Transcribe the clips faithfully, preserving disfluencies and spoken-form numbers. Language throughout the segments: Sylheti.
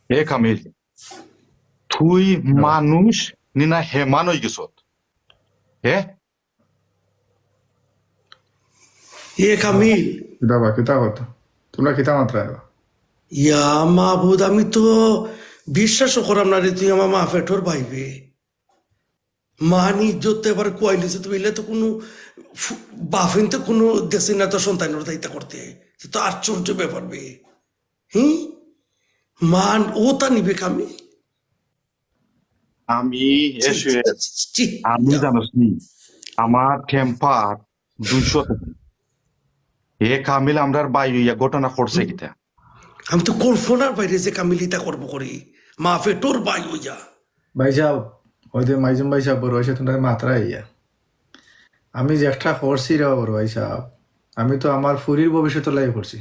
এ কামিল, তুই মানুষ নি না হেমান অই গেছত? হে? এ কামিল, কিতা বা, কিতা কথা? তুমরা কিতা মাতরায় বা? ইয়া মাবুদ, আমি তো বিশ্বাসও করাম না রে, তুই আমার মা পেটর ভাইবে। মান ইজ্জত তো এবার কুয়াইলিছে, তুমি এলে তো কোনো ফু-, বাফিন তো কোনো দেশে না তো সন্তানর দায়িত্ব করতে। এ তো আশ্চর্য ব্যাপার বে। হুম? মান ও তা নিবে কামিল? আমি এসে আমি জানোস নি, আমার টেম্পার দুইশো। এ কামিল আমরার ভাই অইয়া ঘটনা করছে কিতা? আমি তো কল্পনার বাইরে যে কামিল ইতা করবো করি, মা পেটর ভাই অইয়া। ভাই সাহেব, ওই যে মাইজুম ভাই সাহেব বড় ভাই সাহেব, তুমরা মাতরায় ইয়া। আমি যে একটা করছি রে বড় ভাই সাহেব, আমি তো আমার ফুরির ভবিষ্যৎ লাগি করছি।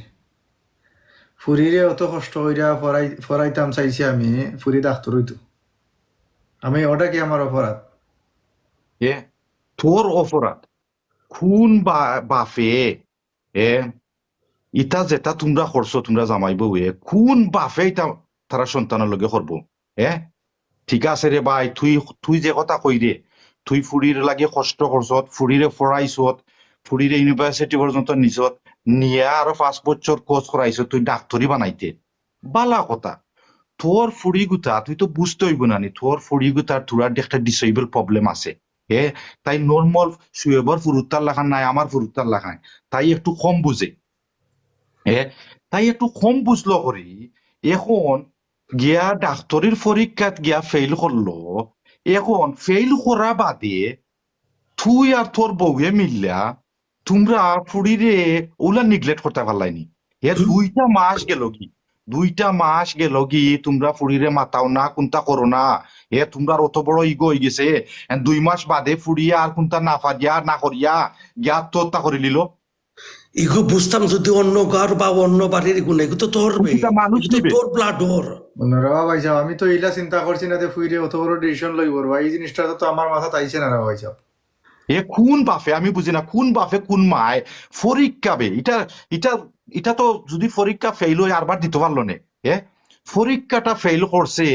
ফুরিরে অত কষ্ট কইরা পড়াই-, পড়াইতাম চাইছি আমি, ফুরি ডাক্তার অইতো। আমি, ওটা কি আমার অপরাধ? এ তোর অপরাধ। কোন বা-, বাফে, এ, ইতা যেটা তুমরা করছো, তুমরা জামাই বউয়ে, কোন বাফে ইতা তারা সন্তানর লগে করবো? এ, ঠিক আছে রে ভাই, তুই, তুই যে কথা কইরে, তুই ফুরির লাগি কষ্ট করছত, ফুরিরে পড়াইছত, ফুরিরে ইউনিভার্সিটি পর্যন্ত নিছত, নিয়া আরো পাঁচ বছর কোর্স করাইছত, তুই ডাক্তারি বানাইতে। বালা কথা। তোর ফুড়ি গুতা, তুই তো বুঝতে অইবো না নি, তোর ফুড়ি গুতার থুড়া একটা ডিসেবল প্রবলেম আছে। এ, তাই নরমাল শুয়েবর ফুরুত্তার লাখান নায়, আমার ফুরুত্তার লাখান। তাই একটু কম বুঝে। এ, তাই একটু কম বুঝলো করি। এখন গিয়া ডাক্তারির পরীক্ষাত গিয়া ফেইল করলো। এখন ফেইল করা বাদে তুই আর তোর বউয়ে মিললা তুমরা ফুড়িরে ওলা নিগলেক্ট করতা পারলায় নি। এ দুইটা মাস গেল কি, দুইটা মাস গেল কি তুমরা ফুড়িরে মাতাও না, কুন্তা করো না। এ তুমরার অত বড় ইগো অই গেছে, এ দুই মাস বাদে ফুড়িয়ে আর কুন্তা না পারিয়া না করিয়া গিয়া আত্মহত্যা করিলিলো। ইগু বুঝতাম যদি অন্য ঘর বা অন্য বাড়ির ইগু না, ইগু তো তোর বে, ইটা মানুষ ইগু তো নিবে। তোর ব্লাডর। না রে বা ভাই সাহেব, আমি তো ইলা চিন্তা করছি না যে ফুরিরে অত বড় ডিসিশন লইবো রে বা, এই জিনিসটা তো আমার মাথাত আইছে না রে বা ভাই সাহেব। এ কোন বাফে, আমি বুঝি না, কোন বাফে কোন মায় পরীক্ষা বে, ইটা, ইটা, ইটা তো যদি পরীক্ষা ফেইল অয় আরবার দিতো পারলো নে। এ পরীক্ষাটা ফেইল করছে,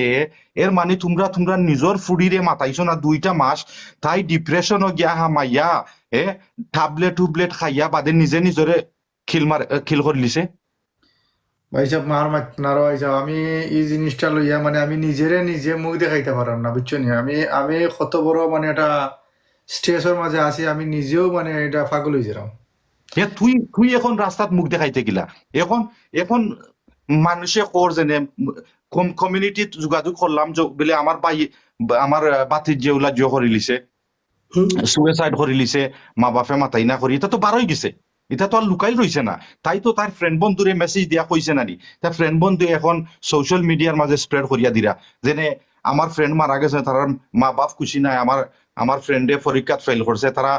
এর মানে তুমরা, তুমরা নিজর ফুড়িরে মাতাইছো না দুইটা মাস, তাই ডিপ্রেশনও গিয়া হামাইয়া, এ ট্যাবলেট টুবলেট খাইয়া বাদে নিজে নিজরে খিল মার, এ, খিল করিলিছে। ভাই সাহেব, মার মাত না রে ভাই সাহেব, আমি এই জিনিসটা লইয়া মানে আমি নিজেরে নিজে মুখ দেখাইতা পারাম না, বুঝছো নি? আমি, আমি কত বড় মানে একটা স্ট্রেসর মাঝে আছি, আমি নিজেও মানে এটা পাগল অই যাইরাম। এ তুই, তুই এখন রাস্তাত মুখ দেখাইতে গিলা। এখন, এখন মানুষে কর যেনে কম-, কমিউনিটিত যোগাযোগ করলাম যে বলে আমার ভাই, আমার, আহ, ভাতিজিয়ে ওলা জিও করিলিছে, সুইসাইড করিলিছে, মা বাফে মাতাই না করি, ইটা তো বারই গেছে, ইটা তো আর লুকাইল রইছে না। তাই তো তার ফ্রেন্ড বন্ধুরে মেসেজ দিয়া কইছে না নি, তার ফ্রেন্ড বন্ধু এখন সোশ্যাল মিডিয়ার মাঝে স্প্রেড করিয়া দিরা যেনে আমার ফ্রেন্ড মারা গেছে, তার মা বাফ খুশি নাই, আমার, আমার ফ্রেন্ডে পরীক্ষাত ফেইল করছে, তারা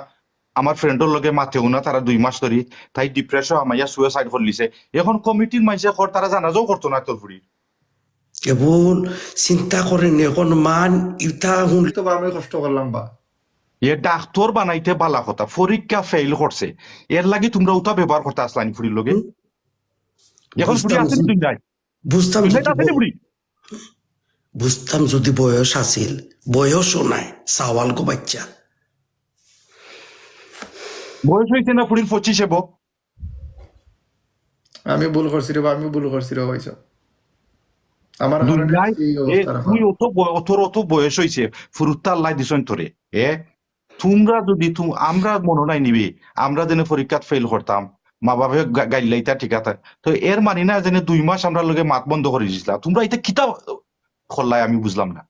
আমার ফ্রেন্ডর লগে মাতেও না, তারা দুই মাস ধরি, তাই ডিপ্রেশন আমাইয়া সুইসাইড করিলিছে। এখন কমিটির মাইনষে কর তারা জানাজাও করতো না তোর ফুড়ির। কেবল চিন্তা করেন এখন মান ইতা হুন। তো বা আমি কষ্ট করলাম বা। এ ডাক্তার বানাইতে বালা কথা, পরীক্ষা ফেইল করছে, এর লাগি তুমরা উতা ব্যবহার করতা আছলায় নি ফুড়ির লগে। হুম। এখন ফুড়ি বুঝতাম আছে নি যদি, দুনিয়াত? বুঝতাম দুনিয়াত যদি আছে নি বয়-, ফুড়ি? বুঝতাম যদি বয়স আছিল, বয়সও নাই, সাওয়াল গো বাচ্চা। বয়স অইছে না ফুড়ির পঁচিশ এবো? আমি ভুল করছি রে বা, আমি ভুল করছি রে ভাই সাহেব। আমার কারণে দুনিয়ায় এই এ, অবস্থাটা তুই খারাপ। অত বয়-, অত, অত বয়স অইছে, ফুরুত্তা আল্লায় দিছইন তোরে। এ, তুমরা যদি তু-, আমরা মনো নাই নিবি, আমরা যেনে পরীক্ষাত ফেইল করতাম, মা বাফে গা-, গাইল্লাইতা ঠিক আছে। তো এর মানি না যেনে দুই মাস আমরার লগে মাত বন্ধ করি দিছলা। তুমরা ইতা কিতা করলায় আমি বুঝলাম না।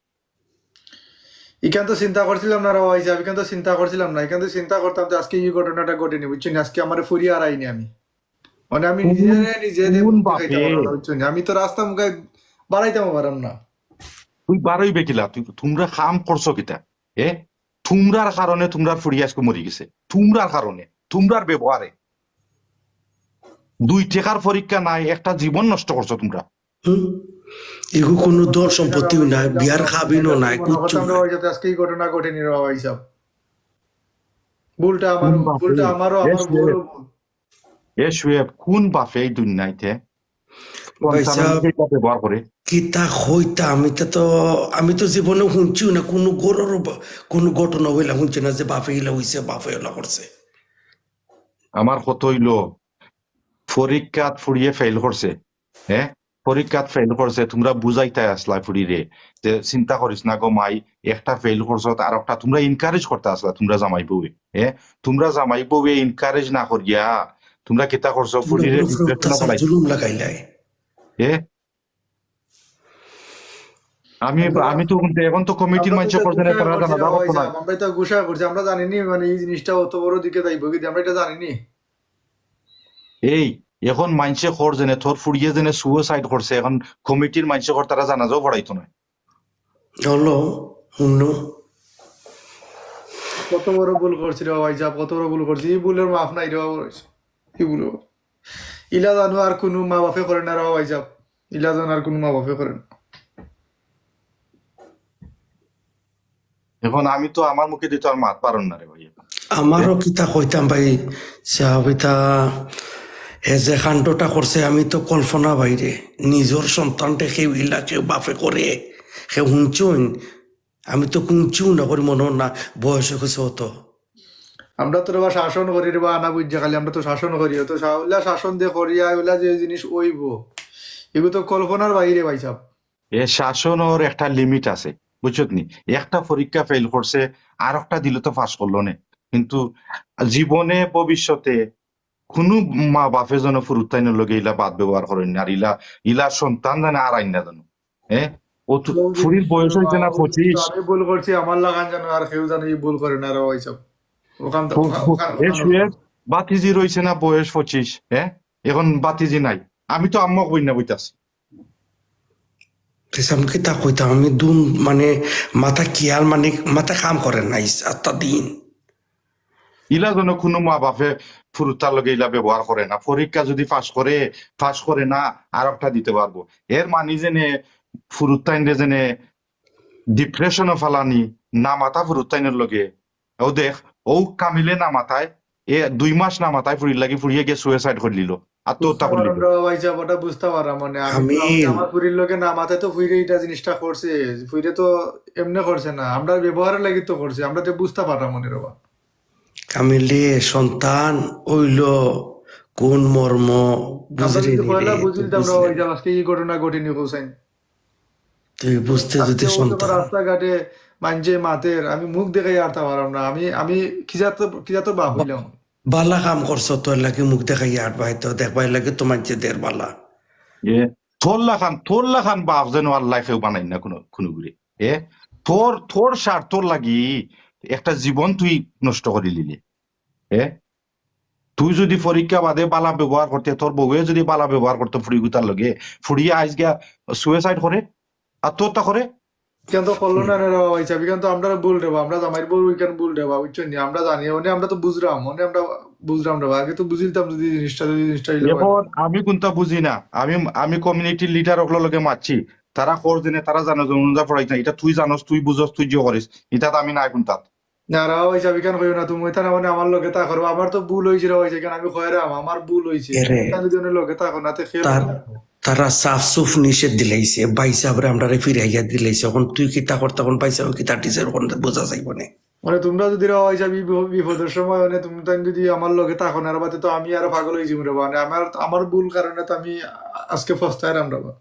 ইখান তো চিন্তা করছিলাম না রে ভাই সাহেব, ইখান তো চিন্তা করছিলাম না, ইখান তো চিন্তা করতাম যে আজকে এই ঘটনাটা ঘটে নি, বুঝছো নি? আজকে আমারে ফুরিয়ে আর আইনি আমি। মানে আমি কোন, নিজেরে নিজে দিয়ে কোন মুক্তি বাপে? খাইতে পারলাম না, বুঝছো নি? আমি তো রাস্তা মুখে বাড়াইতাম পারলাম না। তুই বারইবে কিলা? তুই, তুমরা কাম করছো কিতা? এ? তুমরার কারণে তুমরার ফুড়ি আজকে মরি গেছে। তুমরার কারণে, তুমরার ব্যবহারে। দুই টেকার পরীক্ষা নাই, একটা জীবন নষ্ট করছো তুমরা। হুম? এগু কোনো ধন সম্পত্তিও নাই, বিয়ার কাবিনও নাই, মনে কিচ্ছু করতাম রে নাই। ভাই সাহেব, আজকে এই ঘটনা ঘটে নি রে ভাই সাহেব। ভুলটা আমার, কোন বাপে? ভুলটা আমারও, এ আমার শুয়েব, বউরও ভুল। এ শুয়েব, কোন বাপে এই দুনিয়াইতে ভাই সন্তানর সাহেব, লগে এটা ব্যবহার করে? কিতা কইতা, আমি তো, তো, আমি তো জীবনে হুনছিও না, কুনু ঘরর ব-, কুনু ঘটনা অইলা হুনছি না যে বাফে ইলা অইছে, বাফে ইলা করছে। আমার কথা অইলো, পরীক্ষাত ফুড়িয়ে ফেইল করছে, হ্যাঁ, পরীক্ষাত ফেইল করছে, তুমরা বুঝাইতায় আছলায় ফুড়িরে যে চিন্তা করিস না গো মাই, একটা ফেইল করছত, আরোকটা, তুমরা encourage করতা আছলায়, তুমরা জামাই বউয়ে, হ্যাঁ, তুমরা জামাই বউয়ে encourage না করিয়া তুমরা কিতা করছো, তুমরা ফুড়িরে বড় বড় depression-ও অত্যাচার, ফালাইছো। জুলুম লাগাইলায়। এ? আমি, আমরা, আমি তো এখন তো কমিটির আমরা তো মানষে এটা করছে না, গুছা তারা করছি জানাজা রে করতো ভাই না। সাহেব, আমরা এটা গুছা করছি, আমরা জানি নি মানে এই জিনিসটা অত বড় দিকে যাইবো কি, আমরা এটা জানি নি। এই, এখন মানষে কর যেনে, তোর ফুড়িয়ে যেনে suicide করছে, এখন কমিটির মানষে কর তারা জানাজাও পড়াইতো না। হলো, হুনো। কত বড় ভুল করছি রে ভাই সাহেব, কত বড় ভুল করছি, এই ভুলর মাফ নাই রে ভাই। কি ভুল? ইলা জানো আর কুনু মা বাফে করে না রে ভাই সাহেব, ইলা জানো আর কুনু মা বাফে করে না। এখন আমি তো আমার মুখে দিতে আর মাত পারন না রে ভাই। আমারও কিতা কইতাম ভাই সাহেব, ইতা হে যে কাণ্ডটা করছে, আমি তো কল্পনা বাইরে। নিজর সন্তানরে কেউ ইলা কেউ বাফে করে, কেউ হুনছইন, আমি তো হুনছিও না করি মনে অর না, বয়স অই গেছে অত। আমরা তো রে বা শাসন করি রে বা, আনা বুঝা খালি, আমরা তো শাসন করি, অত শা-, ওলা শাসন দে করিয়া ওলা যে জিনিস অইবো, এগু তো কল্পনার বাইরে ভাই সাহেব। এ শাসনর একটা limit আছে, বুঝছত নি? একটা পরীক্ষা ফেইল করছে, আরোকটা দিলে তো পাস করলো নে, কিন্তু জীবনে ভবিষ্যতে কুনু মা বাফে যেন ফুরুত্তাইনর লগে ইলা বাদ ব্যবহার করইন না, আর ইলা, ইলা সন্তান যেন আর আইন না যেন। হ্যাঁ, ও তো ফুরির বয়স অইছে না পঁচিশ। আমি ভুল করছি, আমার লাখান যেন আর কেউ যেন এই ভুল করে না রে ভাই সাহেব। ওখান তো, ফু-, ফু-, ওখান, এ ওখান শুয়ে ভাতিজি রইছে না বয়স পঁচিশ, হ্যাঁ, এখন ভাতিজি নাই। আমি তো আম্মা কই না বইতাছি। কিতা কইতাম আমি দুন, মানে, মাথা খিয়াল, মানে, মাথা কাম করে না, ইস, আত্তা দিন। ইলা যেন কুনু মা বাফে ফুরুত্তার লগে ইলা ব্যবহার করে না। পরীক্ষা যুদি পাস করে, পাস করে না, আরোকটা দিতে পারবো। এর মানি যেনে ফুরুত্তাইনরে যেনে depression-ও ফালানি, না মাতা ফুরুত্তাইনর লগে। ও দেখ, ও কামিলে না মাতায়, এ দুই মাস না মাতায় ফুরির লাগি, ফুরিয়ে গিয়া suicide করিলিলো, আত্মহত্যা করিলিলো। বুঝতে পারলাম রে ভাই সাহেব, ওটা বুঝতে পারলাম, মানে, আমি তো, আমি কামিল। আমার ফুরির লগে না মাতায় তো ফুরিয়ে ইটা জিনিসটা করছে, ফুরিয়ে তো এমনে করছে না, আমরার ব্যবহারর লাগি তো করছে, আমরা তো বুঝতে পারলাম মনে রে বা। কামিলে সন্তান অইলো কোন মর্ম আমরা বুঝরে যুদি নি পয়লা রে, বুঝিলতাম রে বুঝরে ভাই নি। সাহেব, আজকে ই ঘটনা ঘটেনি হোসেন। তুই বুঝতে আজকে যুদি ও যখন সন্তান। রাস্তাঘাটে মানষে মাতের, আমি মুখ দেখাইয়া আরতা পারলাম না। আমি, আমি কি জাত, কি জাতর বাপ অইলাম? বালা কাম করছো, তোর লাগি মুখ দেখাইয়া আরবায় তো, দেখবায় লাগি তো মানষে দের বালা। এ, তোর লাখান, তোর লাখান বাপ যেন আল্লায় কেউ বানাইন না কুনু, কুনুগুরে। এ, তোর, তোর স্বার্থর লাগি একটা জীবন তুই নষ্ট করিলিলে। এ, তুই যুদি পরীক্ষা বাদে বালা ব্যবহার করতে, তোর বউয়ে যুদি বালা ব্যবহার করতো ফুরিগুতার লগে, ফুরিয়ে আইজ গিয়া suicide করে, আত্মহত্যা করে। ইখান তো করলো না রে বা ভাই সাহেব, ইখান তো আমরার ভুল রে বা, আমরা জামাইর বউ ইখান ভুল রে বা, বুঝছো নি? আমরা জানি, মানে আমরা তো বুঝরাম, মানে আমরা বুঝরাম রে বা, আগে তো বুঝিলতাম যুদি জিনিসটা, যুদি জিনিসটা অইলো। এখন আমি কুনতা বুঝি না, আমি, আমি community-র leader অকলর লগে মাতছি, তারা কর যেনে, তারা জানো যে অনুজা পড়াইত না, ইটা তুই জানোস, তুই বুঝোস, তুই জিও করিস, ইটাত আমি নাই কুনতাত। না রে বা ভাই সাহেব, ইখান কইও না তুমি, ইতা না মানে আমার লগে তা করবা, আমার তো ভুল অইছে রে বা ভাই সাহেব, ইখান আমি কইরাম, আমার ভুল অইছে। এরে, ইখান যুদি অনর লগে তা কর না, তে খেয়াল তার, রাখো। তারা সাফ সুফ নিষেধ দিলাইছে, ভাই সাহেবরে আমরারে ফিরাইয়া দিলাইছে, এখন তুই কিতা করতে, এখন ভাই সাহেব কিতা decide করতে বুঝা যাইবো নে। মানে তুমরা যুদি রে বা ভাই সাহেব এই বিপ-, বিপদর সময় মানে তুমি তাইন যুদি আমার লগে থাকো না রে বা, তে তো আমি আরো পাগল অইযিমু রে বা, মানে আমার, আমার ভুল কারণে তো আমি আজকে পস্তাইরাম রে বা,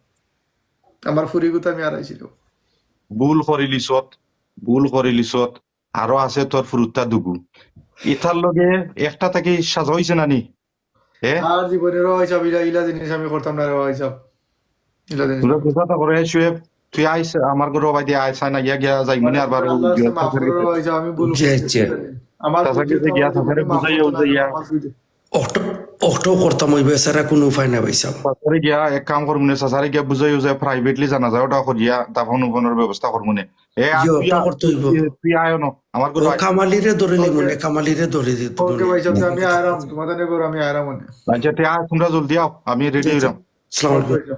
আমার ফুরিগুতা আমি হারাইছি রে বা। ভুল করিলিছত, ভুল করিলিছত, আরো আছে তোর ফুরুত্তা দুগু। ইতার লগে একটা থাকি সাজা অইছে না নি? এ? আর জীবনে রে বা ভাই সাহেব, ইলা, ইলা জিনিস আমি করতাম না রে বা ভাই সাহেব। ইলা জিনিস। তোরা বুঝা তো করে, শুয়েব, তুই আইস, আমার ঘরো বায়দি আইস, আয় না, ইয়া গিয়া যাই, মনে মানে, আরবার আল্লাহ ওই রাস্তায় মাফ করে রে বা ভাই সাহেব, আমি ভুল করছি। আমার চাচার গেছে গিয়া, চাচারে বুঝাইয়া, আমার অটো, অটো করতাম, ওই বেচারা কোনো উপায় নাই ভাই সাহেব। চাচারে গিয়া এক কাম করমু নে, চাচারে গিয়া বুঝাইয়া, privately জানাজা ওটা করিয়া দাফন উফনের ব্যবস্থা করমু নে। এ, আর জি, তুই ওটা আ-, করতে তুই, হইব। তুই, তুই আয় অনো, আমার ঘরো ও আয়। কামালিরে ধরে নিব নে, কামালিরে ধরে দিত OK ভাই সাহেব, আমি আরাম, তোমাদের ঘরো আমি আরাম অনে। আচ্ছা, তে আয়, তোমরা জলদি আও, আমি ready অইরাম। আসসালামু আলাইকুম।